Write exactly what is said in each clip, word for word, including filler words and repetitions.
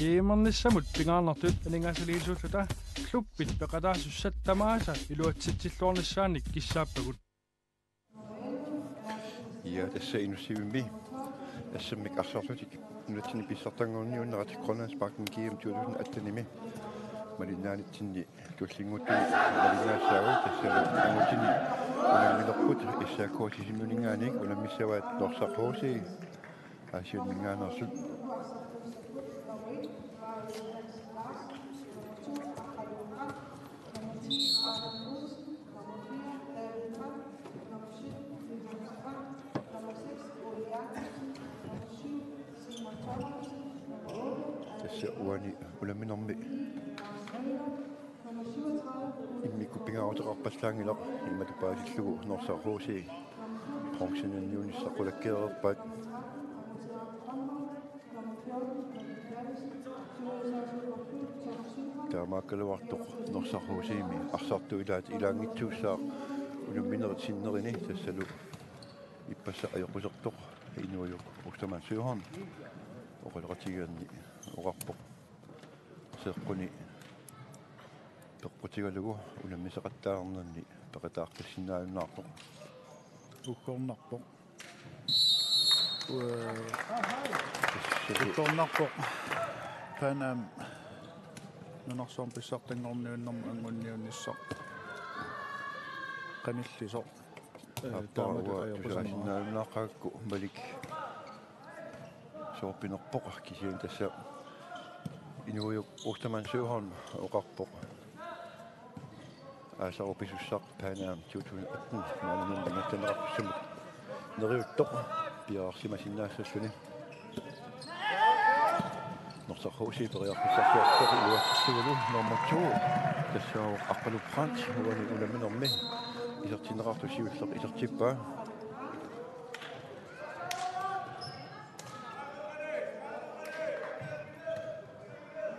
G M-ernissamut pingaarnertut aningaasaliisuulluta klubbit peqataasussat tamaasa iluatsitsilluarnissaannik kissaappagut. Ja, tassa inussivimmi assammik arsaarlutik nunatsinni pissartanngorniunnerat Grønlandsbanken G M to tusind atten-imi malinnaanitsinni tullinnguuttunut malinnaassaagut, tassalu inuutinni unamminerput S A K Sisimiuninngaanniit unammissavaat Norsaq H C Aasianninngaanneersut. Tassa uani unamminermi immikkut pingaaruteqarpallaanngilaq, imatut paasillugu Norsaq H C bronzenniunissaq qulakkeereerpaat. Taamaakkaluartoq Norsaq H C-mi arsartup ilaat ilaanngitsuussaaq unamminerit sinnerini, tassalu ippassaq ajoqusertoq Inuujuk Ostermann Søhorn oqaloqatigiinni oqarpoq seeqquni peqqutigalugu unammisaqattaarnerni peqataaqqissinnaajunnarpoq. Uggornarpoq. Uu, uggornarpoq. Pan Am nunarsuarmi pissartanngorniunnermi anguniarnissaq qanillisoq. Ee, aappaa taamatut uanga ajoquserneq. Tusaasinnaajunnaarpakka Malik. Soorpinerpoq kisianni tassa Inuujuk Ostermann Søhorn oqarpoq aasaru pisussaq Pan Am to tusind atten maaniinnermi ingerlanneqartussamut neriuttoq piareersimasinnaassalluni. Norsaq H C periarfissarsiortoq iluatsissugalu nummer to. Tassaavoq Aqqalu Brandt uani unamminermi isertinneqartoq siulleq isertippaa.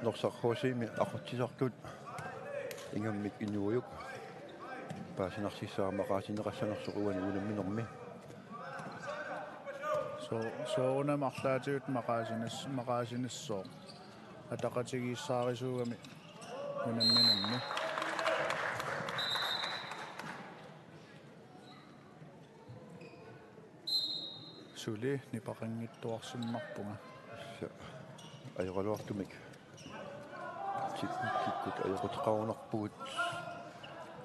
Norsaq H C-mi aqutsisartut ingammik Inuujuk paasinarsissaaq maqaasinneqassanersoq uani unamminermi. So-, soorunami arlaatigut maqaasinis-, maqaasiniassooq. Ataqatigiissaarisuugami unamminermi. Suli nipaqanngittuarsinnarpunga. Sa-, ajoraluartumik. Teknikkikkut ajoquteqarunarpugut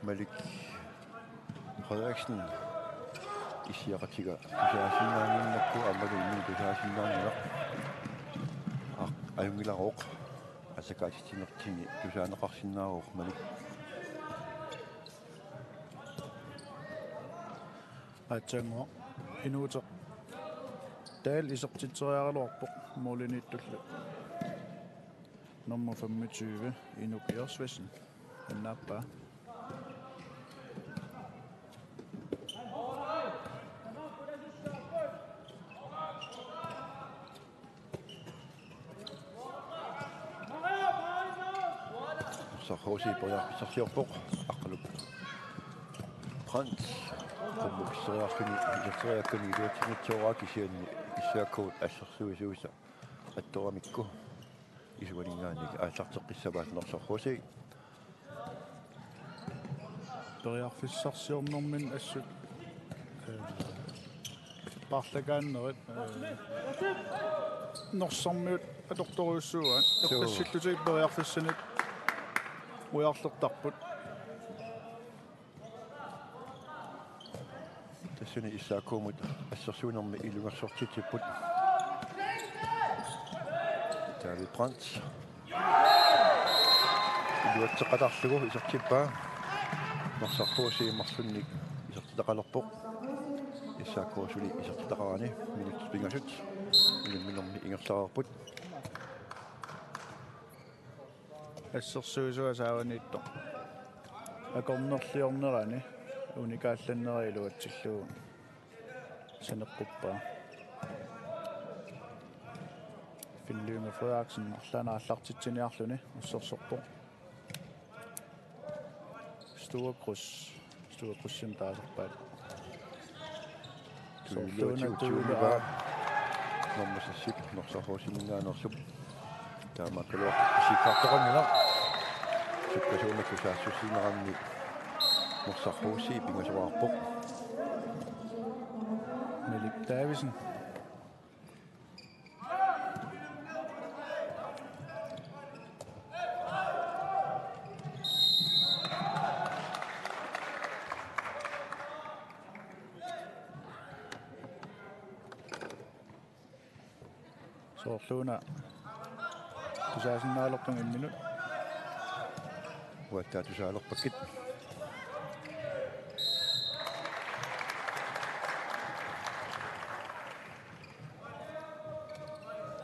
Malik Frederiksen issiaqatiga tusaasinnaannginnakku aammalu imminut tusaasinnaanngilaq. Aq-, ajunngilaroq. Asakaatitsinertini tusaaneqarsinnaavoq Malik. Aatsaannguaq Inuuteq Dahl isertitseriaraluarpoq målimiittullu. Nummer femogtyve, Inuk Josvesen. Annaappaa. Norsaq H C periarfissarsiorpoq, Aqqalu Brandt. Qummukisseriarluni, iserteriakkani iluatsinngitsooraa kisianni S A K-t assersuisuisa attoramikku. Isuaninngaanniit aallarteqqissavaat Norsaq H C. Periarfissarsiornerminni assut, ee, paarlakaannerit, ee, Norsarmiut atortorujussuuaat. Suu. Eqqissillutik periarfissanik ujarlertarput. Tassani S A K-mut assersuinermi ilungersortitsipput. David Brandt. Iluatseqatarlugu isertippaa. Norsaq H C marlunnik isertitaqalerpoq. S A K suli isertitaqarani minutsit pingasut unamminermi ingerlareerput. Assersuisua saavaniittoq akornerliornerani unikaallannera iluatsillugu saneqquppaa. Finn Lynge Frederiksen arlaannik aallartitsiniarluni assersorpoq. Store Cruz. Store Cruzimik taasarpaat. Tuiluatsigut tuilua. Tuilua. Nummer seks, Norsaq H C-minngaanneersup. Taamaakkaluartoq isikkoqartoqanngilaq. Sukkasuumik saassussinerani Norsaq H C pingasoqarpoq. Melip Davidsen. Soorluuna tusaasinnaalerput imminut. Uattaaq tusaalerpakkit.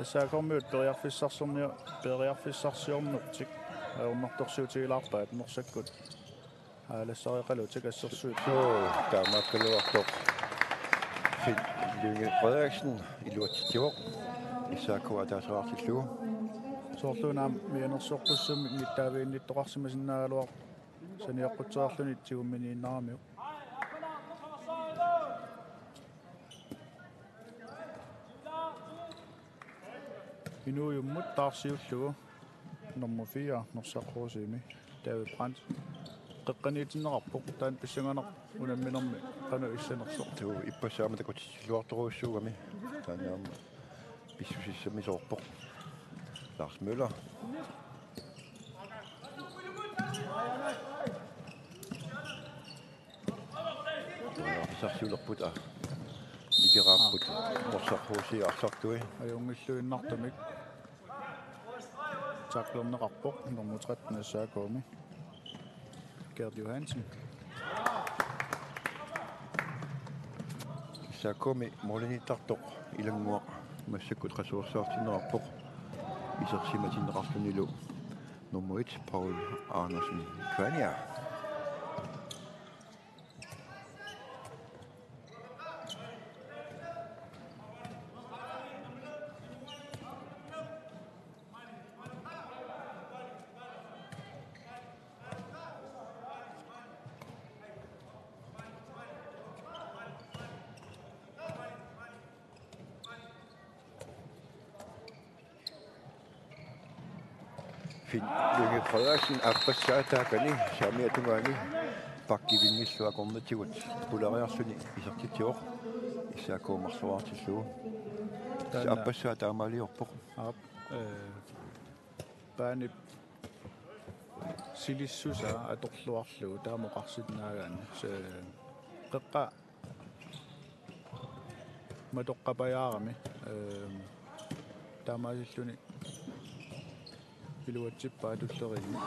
S A K-miut periarfissarsiorniu-, periarfissarsiornertik ajornartorsiutigilaarpaat Norsakkut aalassareqalutik assersuut. Suu, taamaakkaluartoq Finn Lynge Frederiksen iluatsitsivoq S A K ataaseqartillugu. Soorluuna aamma mianersorpassuarnik nittaaviginnittoqarsimasinnaagaluarpoq saniaqqutseriarluni tigumminiinnaramiuk. Inuujummut taarsiullugu nummer fire, Norsaq H C-mi, David Brandt. Qeqqaniitinneqarpoq, taanna pissanganaq unamminermi qanoq issanersoq. Tuu, ippassaq aamma takutissilluartorujussuugami. Taanna aamma pissusissamisoorpoq. Lars Møller. Periarfissarsiulerput, aa. Nikeraapput. Norsaq H C arsartui. Ajunngilluinnartumik. Tacklerneqarpoq nummer tretten S A K-mi. Gert Johansen. S A K-mi målimiittartoq Ilannguaq massakkut qasuersaartinneqarpoq. Isersimatinneqarlunilu nummer et, Paul Andersen Kvania. Finn Lynge Frederiksen aappassaa taakani saamiata tungaani pakkivinngilluakornatigut pulariarluni isertitsivoq. S A K marluartillugu. Taanna aappassaa taamaaliorpoq. Aap, eh, paanip silissusaa atorluarlugu taama oqarsinnaagaanni. Se qeqqa matoqqapajaarami, ehm, taamaasilluni iluatsippaa tulleriinni.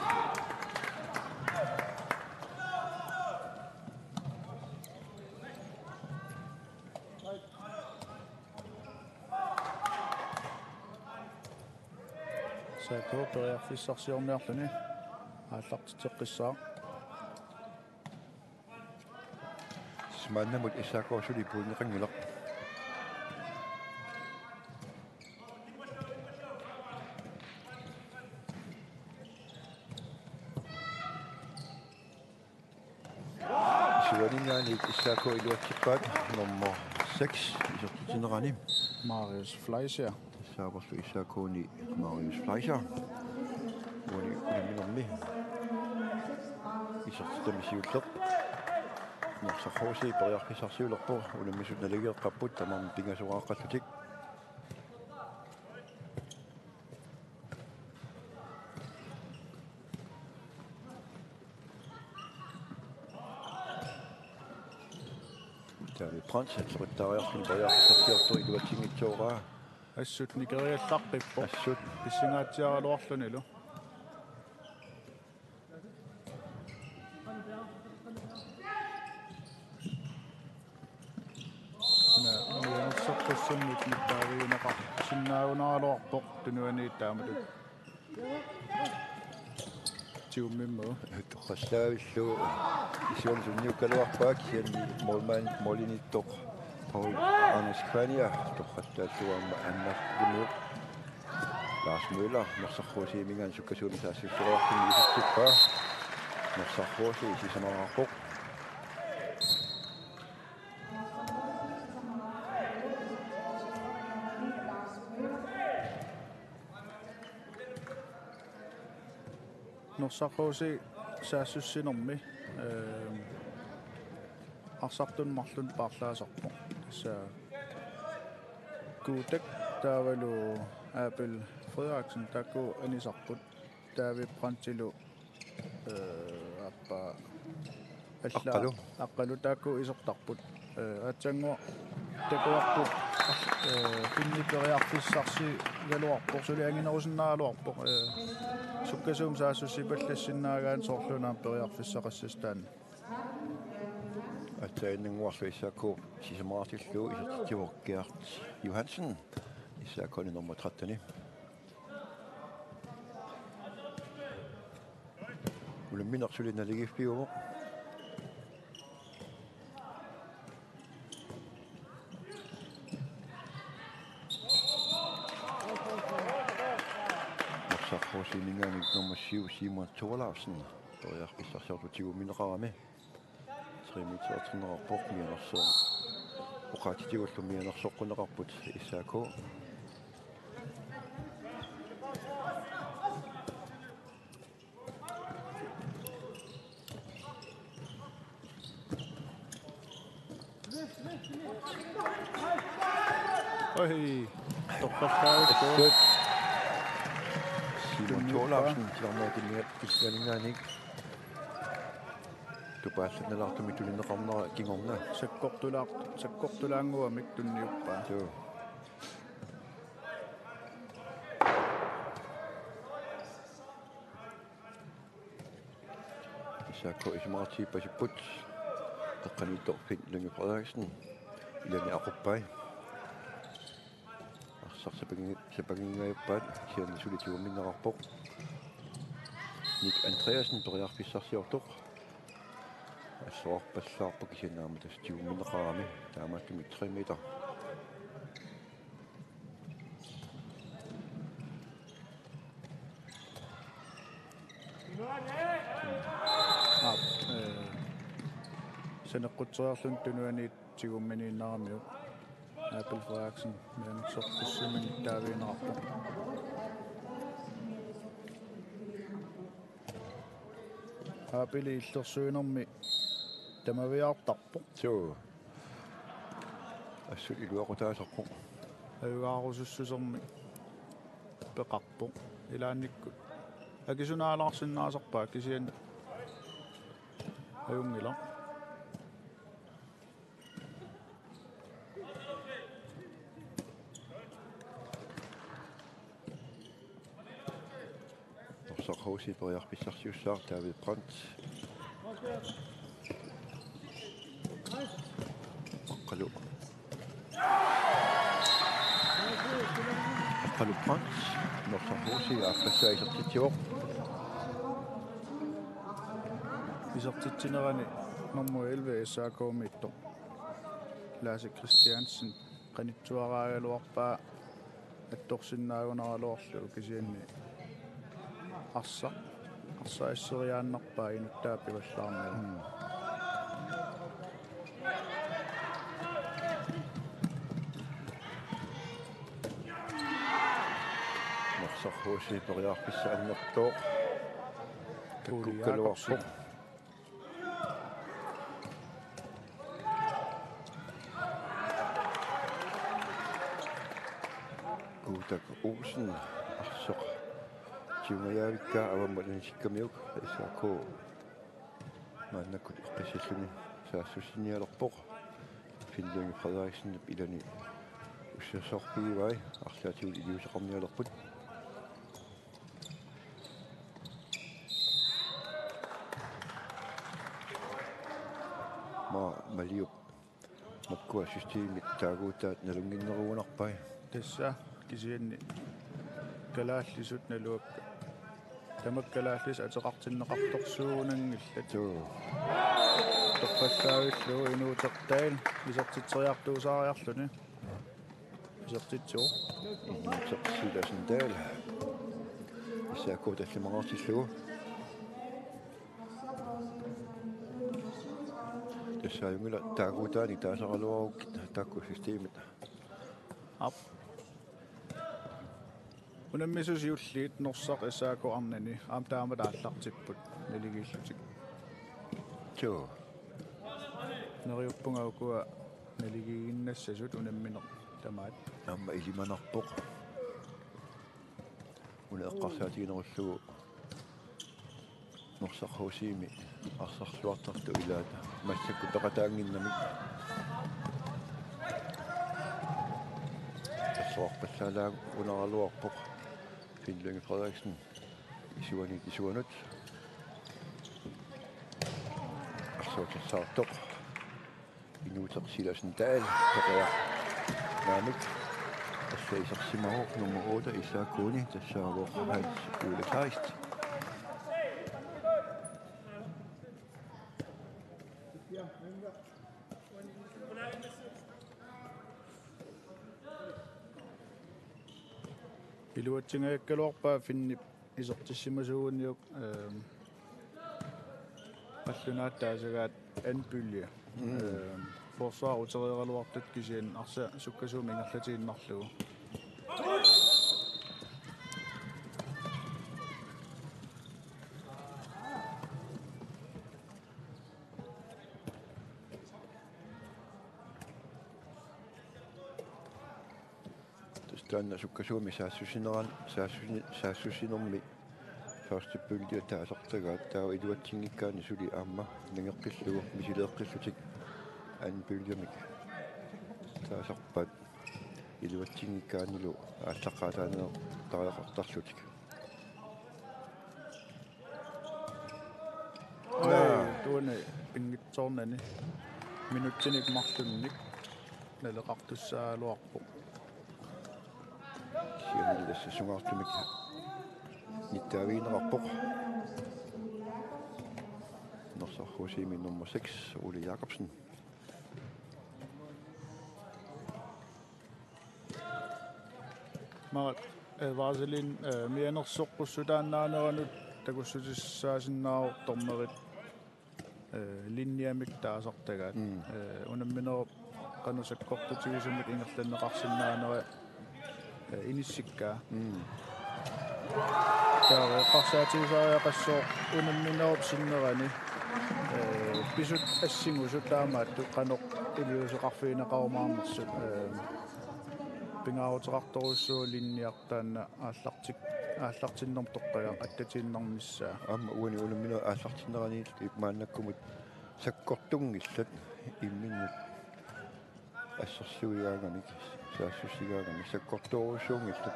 S A K periarfissarsiorniarluni aallartitseqqissaaq. Maannamut S A K suli puinneqanngilaq. Isuaninngaanniit S A K iluatsippaat nummer seks isertitsinerani. Marius Fleischer. Saavarlu S A K-ni Marius Fleischer. Uani unamminermi isertitami siulleq. Norsaq H C periarfissarsiulerpoq, unammisut naligeeqqapput tamarmik pingasoqaqqallutik. David Brandt, atleqqittariarluni periarfissarsiortoq iluatsinngitsooraa. Assut nikeriallarpippoq. Assut. Pissangaatsiaraluarlunilu. Ana, mianersorpassuarnik nittaavigineqarsinnaagunaraluarpoq tunuaniit taamatut. Tigummimmagu. Torrallaavillu isuani sunniukkaluarpaa kisianni målmand, målimiittoq Paul Anders Kvania torrallaallugu aamma annertumiuk. Lars Møller, Norsaq H C-minngaanniit sukkasuumik saassusseriarluni isertippaa. Norsaq H C sisamaraarpoq. Norsaq H C saassussinermi, ehm, arsartut marluk paarlaasarpoq. Tassa Kuutak taavalu Abel Frederiksen taakku anisarput. David Brandtilu, eh, aappaa alla-, Aqqalu. Aqqalu taakku isertarput. Eh, aatsaannguaq takuarput, eh, Finni periarfissarsigaluarpoq, suli anginerusinnaagaluarpoq, eh, sukkasuumik saassussipallassinnaagaanni soorluuna periarfissaqassasoq taanna. Aatsaannguarlu S A K sisamartillugu isertitsivoq Gert Johansen, S A K-mi nummer tretten. Unamminerlu suli naligiiffiuvoq. Norsaq H C-minngaanniit nummer syv, Simon Thorleifsen, periarfissarsiortoq tigummineqarami. Tre meter træneqarpoq, mianersoq. Oqaatsitigullu mianersoqqunneqarput S A K. Oj, torrallaavittut. Assut. Simon Thorleifsen, tilermaatimiat kisianni. Tupaallannerlaartumik tunineqarnera kingorna. Sakkortulaaq-, sakkortulaannguamik tunniuppaa. Joo. S A K isumaqatigiippasipput. Eqqaniittoq Finn Lynge Frederiksen. Ilani aquppai. Arsaq sapangi-, sapanginngajappaat, kisianni suli tigummineqarpoq. Nick Andreasen periarfissarsiortoq. Assorarpallaarpoq kisianni aamma tassa tigummineqarami. Taamaattumik tre meter. Aap, eh, saneqqutsereerluni tunuaniit tigumminiinnaramiuk. Abel Frederiksen mianersoq pissuminik taavigineqarpoq. Abeli illersuinermi tamaviaartarpoq. Joo. Assut iluaqutaasarpoq. Ajugaarusussusermik peqarpoq. Ilaannikkut akisunaalaarsinnaasarpaa kisianni ajunngilaq. Norsaq H C periarfissarsiussaaq David Brandt. Aqqalu. Aqqalu Brandt. Norsaq H C aappassaa isertitsivoq. Isertitsinerani nummer elleve S A K-miittoq Lasse Christiansen qanittuaraagaluarpaa attorsinnaagunaraluarlugu kisianni arsaq, arsaq asseriaannarpaa inuttaa pivallaarnagu. Mm. Norsaq H C periarfissaq annertooq. Ole Takkukkaluarpoq. Jakobsen. Kuutak Olsen, arsaq. Tigungajaavikkaa avammut anisikkamiuk S A K maannakkut eqqissilluni saassussinialerpoq. Finn Lynge Frederiksen ilani ussassorpigivai, arlaatigut iliuuseqarnialerput. Ma-, Maliup makkua systemit taaguutaat nalunnginnerugunarpai. Tassa kisianni kalaallisut naluakka. Tamakku kalaallisut ateqartinneqartorsuugunanngillat. Joo. Torrallaavillugu Inuuteq Dahl isertitseriartuusaariarluni. Isertitsivoq. Inuuteq Sivertsen Dahl. S A K tallimanngortillugu. Tassa ajunngilaq taaguutaanik taasaraluarukkit taakku systemit. Aap. Unammisut siulliit Norsaq S A K arnani aamma taamatut aallartipput naligiillutik. Joo. Neriuppunga ukua naligiiginnassasut unammineq tamaat. Aamma ilimanarpoq. Una eqqarsaatiginerullugu Norsaq H C-mi arsarluartartut ilaata massakkut peqataannginnamik. Tassuarpallaalaagunaraluarpoq Finn Lynge Frederiksen isuaniit isuanut. Arsuutissaartoq. Inuuteq Silassen Dahl, Korea. Naamik. Tassa isersimavoq nummer otte S A K-ni, tassaavoq Hans Ole Kleist. Iluatsingajakkaluarpaa Finnip isertissimasuuguniuk, ehm, qallunaat taasagaat anden pulje. Mm. Ehm, forsvar utereeraluartut kisianni arsaq sukkasuumik ingerlatiinnarlugu. Tassa taanna sukkasuumik saassussineran-, saassussi-, saassussinermi første pulje taasartagaat, taava iluatsinngikkaanni suli aamma nangeqqillugu misileeqqillutik anden puljemik taasarpaat iluatsinngikkaannilu aallaqqaataaniittariaqartarlutik. Aa, tuani pinngitsoornani minutsinik marlunnik naleqartussaagaluarpoq. Kisianni tassa sungaartumik nittaavigineqarpoq. Norsaq H C-mi nummer seks, Ole Jakobsen. Marat, eh, Vaselin, eh, mianersoqqussutaannaaneranut takussutissaasinnaavoq dommerit, eh, linjemik taasartagaat. Mm. Eh, unamminerup qanoq sakkortutigisumik ingerlanneqarsinnaanera, eh, inissikkaa. Mm. Taava eqqarsaatigisariaqassooq unamminerup sinnerani, eh, pisut assingusut taamaattut qanoq iliuuseqarfigineqarumaarnersut, eh, pingaaruteqartorujussuuvoq linjaq taanna aallartik-, aallartinnermut toqqagaq attatiinnarnissaa. Aamma uani unamminerup aallartinneraniit maannakkumut sakkortunngillat imminnut assersuigaangamik, saassussigaangamik sakkortoorujussuunngillat.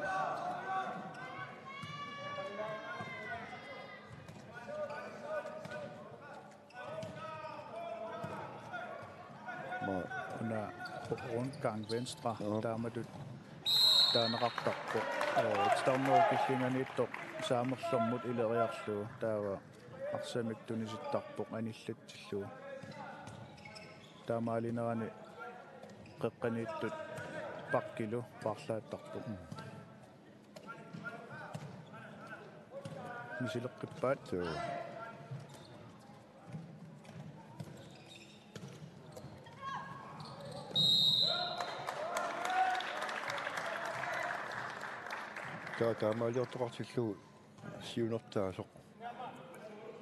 Maa. Una rundgang venstre, joo, taamatut taaneqartarpoq. Eh, titarnerup killinganiittoq saamerlermut ileriarlugu, taava arsamik tunisittarpoq anillatsillugu. Taamaalinerani qeqqaniittut bakkilu paarlaattarpoq. Mm. Misileqqippaat. Joo. Taa taamaaliortoqartillugu siunertaasoq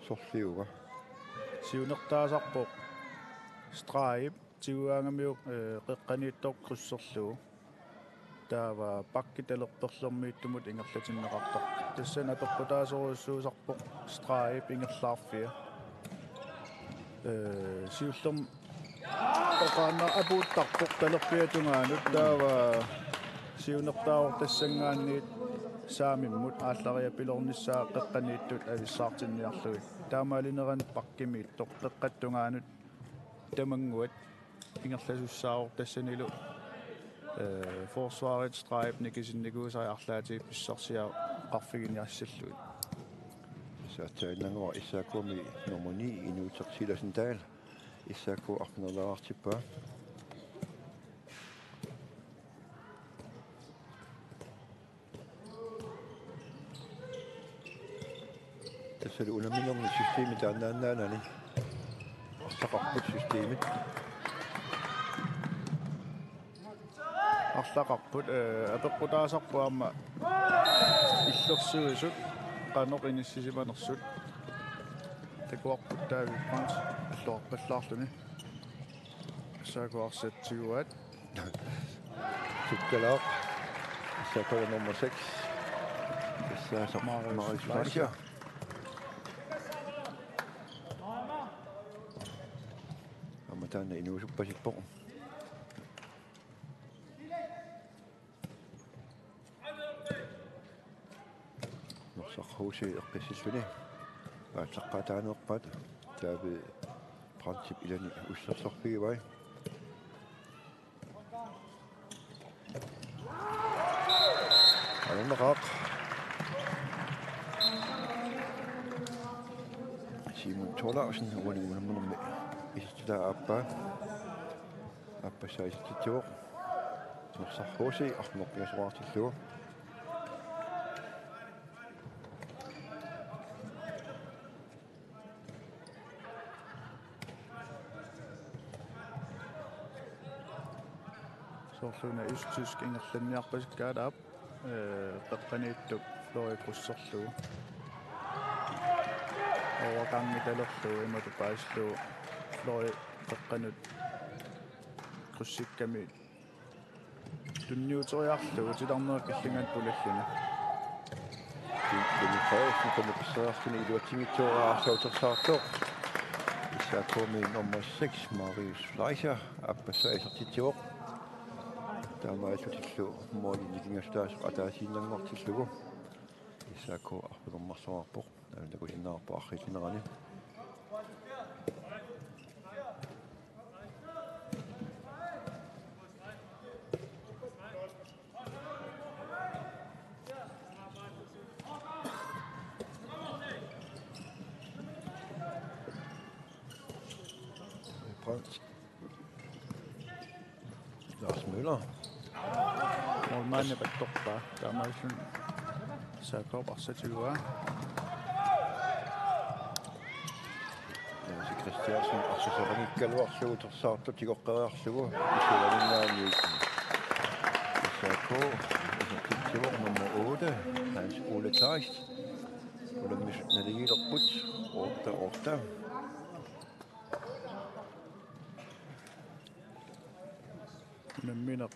sorliuga? Siunertaasarpoq streg tigugaangamiuk, eh, qeqqaniittoq krydserlugu. Taava bakki talerperlermiittumut ingerlatinneqartarpoq. Tassani apeqqutaasorujussuusarpoq stregip ingerlaarfia. Eh, siullermik oqaannaq apuuttarpoq talerpiata tungaanut, taava siunertaavoq tassanngaanniit saamimmut aallariapiloornissaa qeqqaniittut avissaartinniarlugit. Taamaalinerani bakkimiittoq qeqqata tungaanut tamannguat ingerlasussaavoq tassanilu, eh, forsvarip stregip nikisinnikuusai arlaatigut pissarsiaqarfiginiassallugit. Saatsaannanngua S A K-mi nummer ni, Inuuteq Silassen Dahl. S A K arfineq-laartippaa. Tassali unamminermi systemi taannaannaanani. Arlaqarput systemi. Arlaqarput, eh, apeqqutaasarpoq aamma Illersuisut qanoq inissisimanersut. Takuarput David Brandt illoqarpallaarluni. S A K arsaq tiguaat. Sukkalaaq. S A K nummer seks. Tassa Marius Marius Fleischer. Fleischer. Aamma taanna inuusuppasippoq. Norsaq H C eqqissilluni. Aallaqqaataanerpaat David Brandtip ilani ussersorfigivai. Alunnaqaaq. Simon Thorleifsen uani unamminermi isertitaa aappaa. Aappassaa isertitsivoq. Norsaq H C arfineq-pingasoraartillugu. Soorlu una østtysk ingerlanniarpasikkaat aap, ee, qeqqaniittup Flori krydserlugu. Overgangitalerlugu imatut paasillugu Flori qeqqanut krydsikkami tunniuteriarlugu titarneq killingani pulalluni. Kim-, Kim Frederiksen, Kim Frederiksen iluatsinngitsoorpaa arsaq utersaartoq. S A K-mi nummer seks, Marius Fleischer, aappassaa isertitsivoq. Taamaallutillu måli nikingassutaasoq ataasiinnanngortillugu. S A K arfineq-marloraarpoq. Taanna takusinnaavarput arriitsinerani. Brandt. Lars Møller. Målmandip attorpaa. Taamaalilluni S A K-p arsaq tiguaa. Lasse Christiansen arsaq soqanngikkaluarlugu utersaartoq tigoqqeriarlugu isualinnaaniit. S A K isertitsivoq nummer otte, Hans Ole Kleist. Unammisut naligiilerput otte otte. Unammineq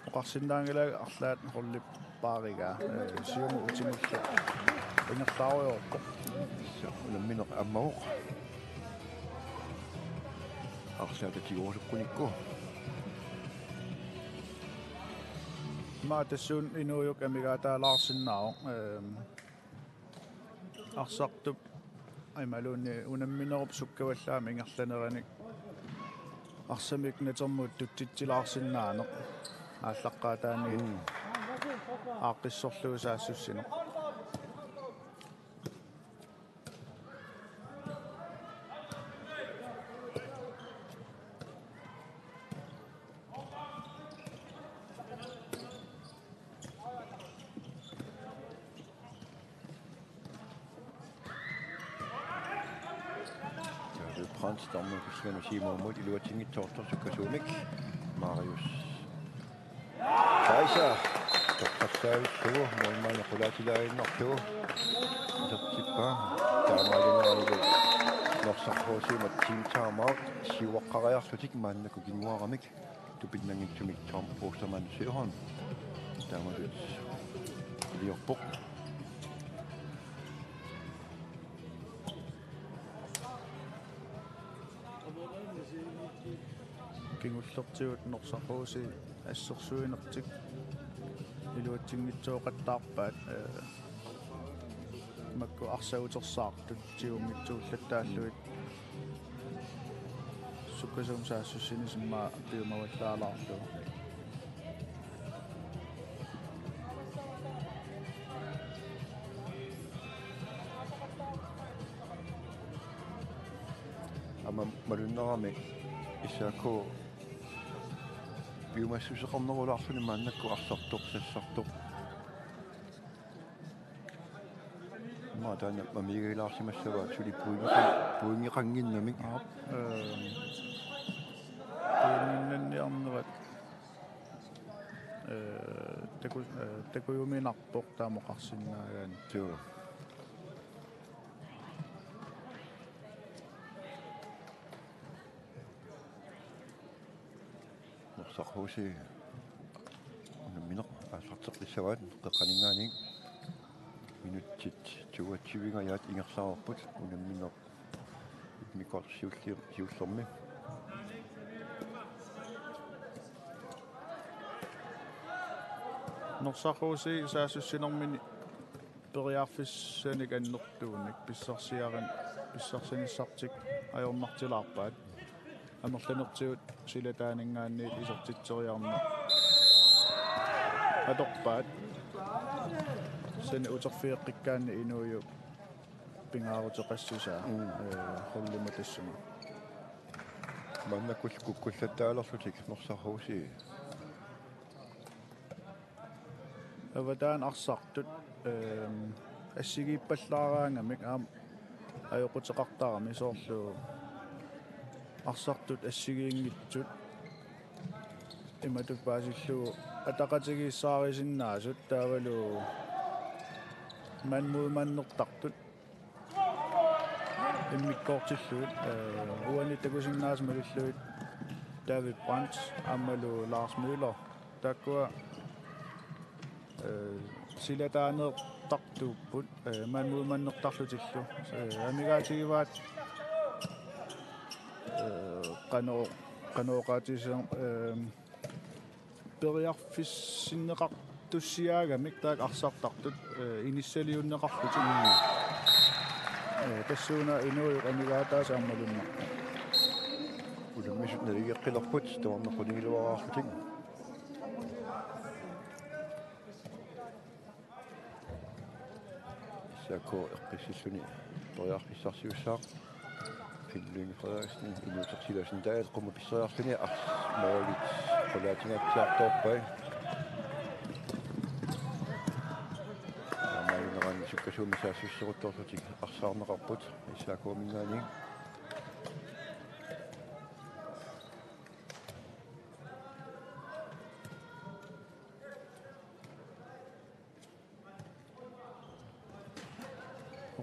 oqarsinnaanngilanga arlaat holdip paarigaa, ee, siumut utimullu ingerlaarujoorpoq. Unammineq ammavoq. Arlaata tigorusukkunikku. Aamma tassuuna inuujuk amigaataalaarsinnaavoq. Ehm, arsartup imaluunniit unamminerup sukkavallaamik ingerlaneranik arsamik natermut tutsitsilaarsinnaaneq aallaqqaataaniit. Mm. Aaqqissorlugu saassussineq. David Brandt, dommeri killingani siumut iluatsinngitsoortoq sukkasuumik. Marius Kaiser, toqqassaavissugu, målmandi qulaatilaaginnarlugu. Isertippaa, taamaalinaanilu Norsaq H C-mut team timeout, siuaqqariarlutik maannakkut kinguaramik. Tupinnanngitsumik Tom Ostermann Søholm. Taamatut iliorpoq. Kingullertigut Norsaq H C assersuinertik iluatsinngitsooqattaarpaat, ee, makku arsaq utersaartut tigummitsuullattaallugit. Sukkasuumik saassussineq immaqa piumavallaalaarlugu. Aamma malunnarami S A K piumassuseqarnerulaarluni maannakkut arsartoq, sassartoq. Aamma taanna mamigilaarsimassavaat suli pointeqa-, pointeqannginnamik. Aap, ehm, pointinnanniarnerat, eh, Eh, takujuminarpoq taama oqarsinnaagaanni. Suu. Norsaq H C unammineq aallarteqqissavaat qeqqaninngaanniit. Minutsit toogtyvengajaat ingerlareerput unammineq immikkoortoq siulli-, siullermi. Norsaq H C saassussinermini periarfissanik annertuunik pissarsiarin-, pissarsinissartik ajornartilaarpaat. Amerlanertigut silataaninngaanniit isertitseriarneq atorpaat. Sani uterfigeqqikkaanni inuup pingaaruteqassusaa, mm, eh, holdimut tassuma. Maannakkut kukkullattaalerlutik Norsaq H C. Avataani arsartut, ehm, assigiippallaaraangamik aamma ajoquteqartarami, soorlu arsartut assigiinngitsut imatut paasillugu ataqatigiissaarisinnaasut taavalu mand mod mand-ertartut immikkoortillugit, eh, uani takusinnaasat malillugit David Brandt aammalu Lars Møller. Taakkua, eh, silataaneertartuupput, eh, mand mod mand-ertarlutillu. Eh, amigaatigivaat, eh, qano-, qanoq oqaatigisarnersoq, eh, periarfissinneqartussiaagamik taakku arsartartut, eh, inissaliunneqarlutik. Mm. Eh, tassuuna inuup amigaataasa aamma malunnarpoq. Unammisut naligeqqilerput tamarmik qunigiluaraarlutik. S A K eqqissilluni periarfissarsiussaaq. Finn Lynge Frederiksen, Inuuteq Sivertsen Dahl, qummut pisseriarluni ars-, målit qulaatingaatsiartoorpai. Taamaalillutik sukkasuumik saassusseruttorlutik arsaarneqarput S A K-minngaanniit.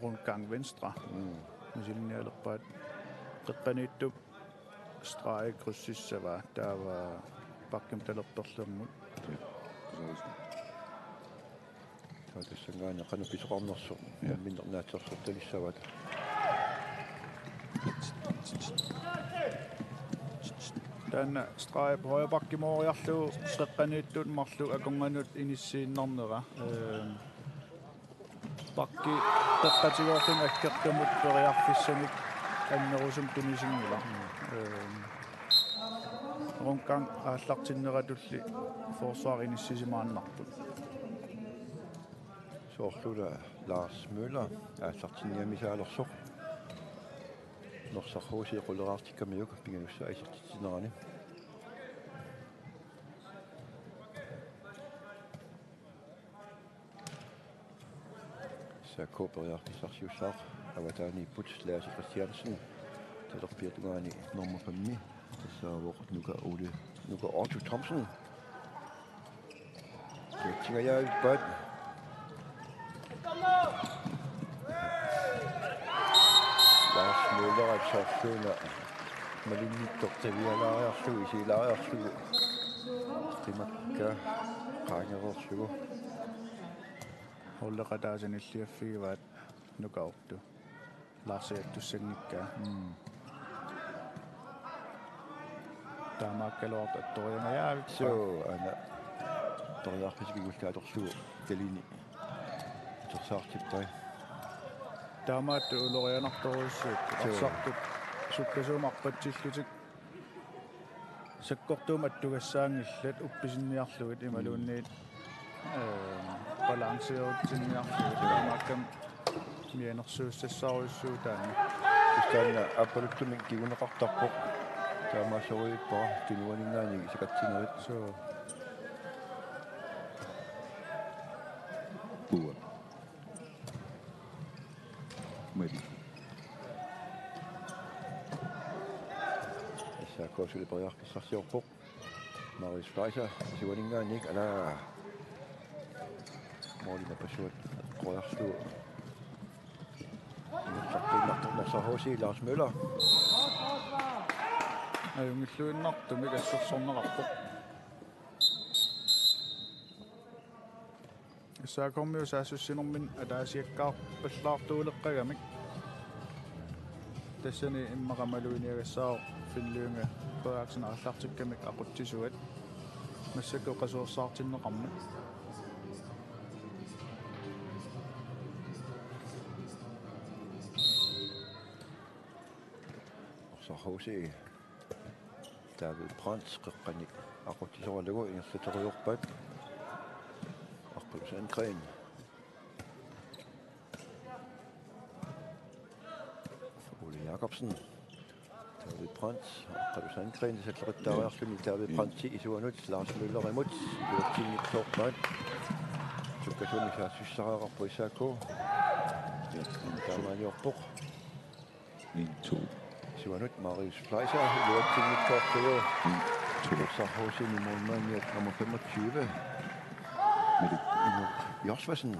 Rundgang venstre. Mm. Misilinialerpaat qeqqaniittup stregi krydsissavaa taava bakkimik talerperlermut. Taava tassanngaanniit qanoq pisoqarnersoq. Ja. Minner naatsorsortalissavaat. Taanna streg højre bakkimooriarlugu qeqqaniittut marluk akornanut inissiinnarnera. Ehm, bakki qeqqatigoorluni aggertumut periarfissanik annerusumik tunisinngilaq. Ehm, Rundgang aallartinneratulli forsvar inissisimaannarput. Soorlu Lars Møller aallartinniamisaalersoq. Norsaq H C quleraartikkamiuk pingajussaasoq isertitsinerani. S A K periarfissarsiussaaq avataaniipput. Lasse Christiansen talerpiata tungaani normu femmi. Tassaavoq Nuka Ole, Nuka Otto Thomsen. Kiatsingajaavippaat. Lars Møller soorluuna malunnittoq qivialaariarlugu isigilaariarlugu qimakka qaangereerlugu. Holdeqataasa nilliaffigivaat Nuka Otto. Larsi attussanngikkaa. Mm. Taamaakkaluartoq attoriangajaavippoq. Suu, aana. Periarfissaq kingulliit atorlugu talini itersaartippai. Taamaattut ulorianartorujussuupput. Suu. Arsartut sukkasuumik arpatsillutik sakkortuumik attugassaanngillat uppisinniarlugit imaluunniit, ehm, balanceeritsinniarlugit taamaakkami mianersuussassarujussuuvoq taanna. Tassa taanna aappaluttumik kinguneqartarpoq. Taamaassorujuuppara tunuaninngaanniit sakatsinerit. Suu. Uanga. Mali. S A K suli periarfissarsiorpoq. Marius Fleischer, siuaninngaanniit, ala. Måli napassuat eqqoriarlugu. Inuppassuarnartoq Norsaq H C, Lars Møller. Ajunngilluinnartumik assersorneqarpoq. S A K-miut saassussinerminni ataasiakkaarpallaartuuleqqagamik. Tassani immaqa maluginiagassaaq Finn Lynge Frederiksen aallartikkamik aqutsisuat. Massakkut qasuersaartinneqarmat. Norsaq H C. David Brandt qeqqani aqutsisoralugu ingerlateriarpat. Aqqalu Sandgreen. Ole Jakobsen. David Brandt, Aqqalu Sandgreen, salleqittaariarluni David Brandt isuanut, Lars Møllerimut, iluatsinngitsoorpaat. Sukkasuumik saassussisariaqarpoq S A K. Taamaaliorpoq. En, to. Isuanut Marius Fleischer, iluatsinngitsoorlugu. En, to. Norsaq H C-mi målmandiat nummer femogtyve. Mette Inuk Josvassen.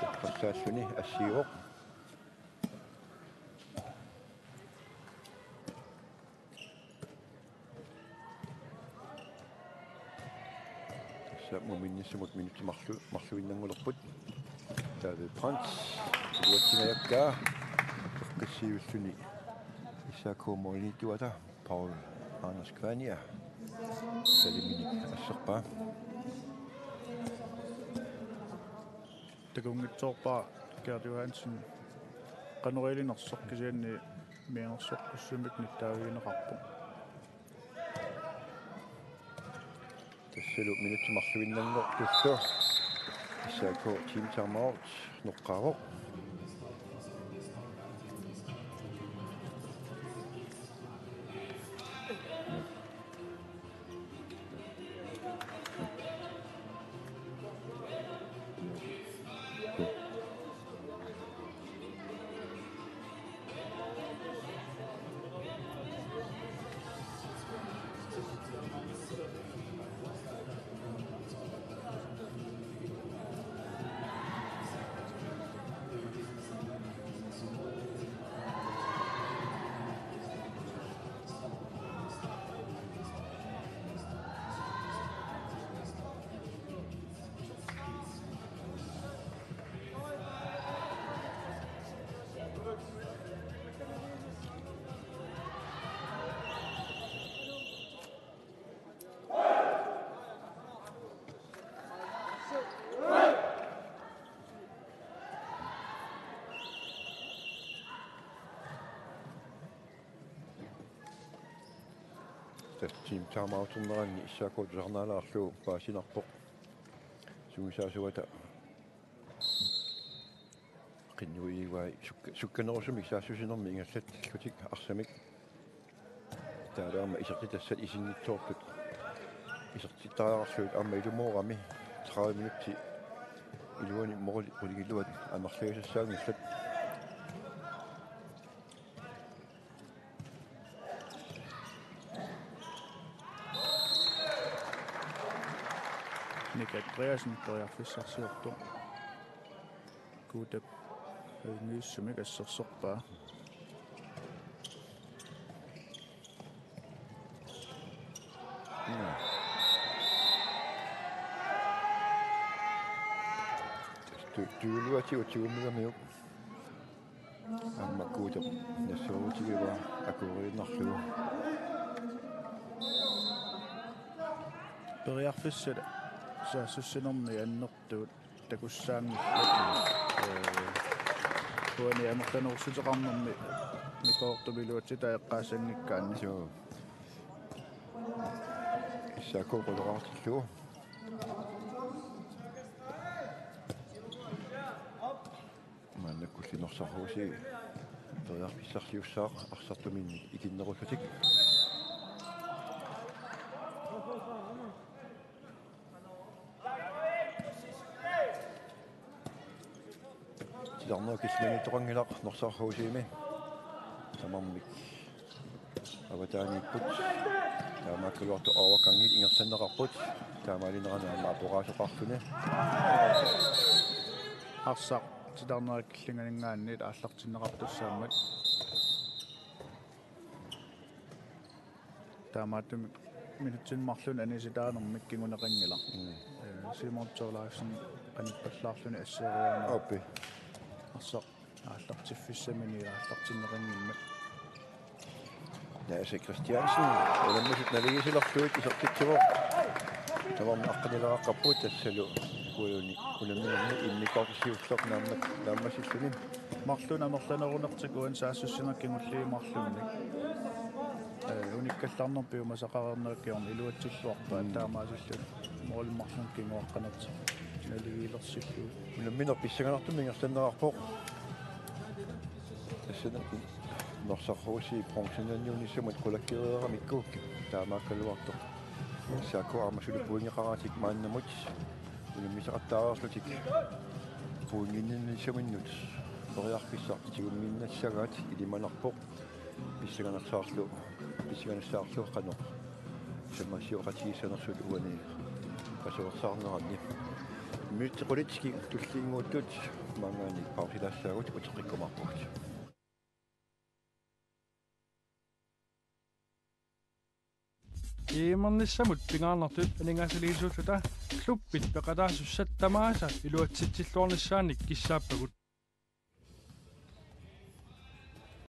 Eqqarsaalluni assiivoq. Tassa muminnissamut minutsit marlu-, marluinnanngulerput. David Brandt. Iluatsingajakkaa. Eqqissivilluni S A K-p målimiittuata Paul Anders Kvania. Saliminik asserpaa. Takunngitsoorpaa Gert Johansen qanoq ilinersoq, kisianni mianersoqqissumik nittaavigineqarpoq. Tassalu minutsit marluinnanngortullu S A K team timeout noqqaavoq. Tassa team timeouterneranni S A K tusarnaalaarlugu paasinarpoq. Sungiusaasuata qinnuigivai suk-, sukkanerusumik saassussinermi ingerlatillutik arsamik. Taava aamma isertitassat isinngitsoortut. Isertittariaqarlugit aamma ilumoorami tredive minutsit iluani måli qulingiluat amerliassassaanngillat. Nick Andreasen periarfissarsiortoq. Guutap ajunngissumik assersorpaa. Tu-, tuuluatigut tigummigamiuk. Aamma Guutap nassuerutigivaa akueriinnarlugu. Periarfissat saassussinermi annertuut takussaanngillat. Ee, uani amerlanerusuteqarnermi Nikoortup iluatsitaa eqqaassanngikkaanni. Joo. S A K quleraartillugu. Maannakkulli Norsaq H C periarfissarsiussaaq arsartuminnik ikinnerullutik. Titarnerup killilersuisoqanngilaq Norsaq H C-mi. Tamarmik avataaniipput. Taamaakkaluartoq overgangit ingerlanneqarput. Taamaalinerani aamma aporaasoqarluni. Arsaq titarnerit killinganinngaanniit aallartinneqartussaammat. Taamaattumik minutsini marlunni anisitaanermik kinguneqanngilaq. Mm. Eh, Simon Thorleifsen qanippallaarluni asseeriaanera. Aappi. Arsaq aallartiffissamini aallartinneqanngimmat. Lasse Christiansen, unammisut naligiissilerlugit isertitsivoq. Tamarmik aqqanileqaqqapput tassalu kuuluni unamminermi immikkoortoq siulleq naammat-, naammassilluni. Marlunnik amerlanerunertik uani saassussineq kingulliit marlunnik. Eh, unikkallarnerput piumasaqareernerup kingorna iluatsilluarpaa. Mm. Taamaasilluni måli marlunnik kinguaqqanertik naligiilersillugu. Unammineq pissanganartumik ingerlanneqarpoq. Tassani Norsaq H C bronzenniunnissamut qulakkeereeramikku taamaakkaluartoq. S A K aamma suli pointeqaratik maannamut unammisaqattaareerlutik pointinniunnissaminnut periarfissaq tigummiinnassagaat ilimanarpoq. Pissanganassaarlu, pissanganassaarlu qanoq sammisassaqatigiissanersut uani qasuersaarneranni. Minutsit qulit tullinnguuttut maanngaanniit pausilaassaagut uteqqikkumaarpugut. G M-ernissamut pingaarnertut aningaasaliisuulluta klubbit peqataasussat tamaasa iluatsitsilluarnissaannik kissaappagut.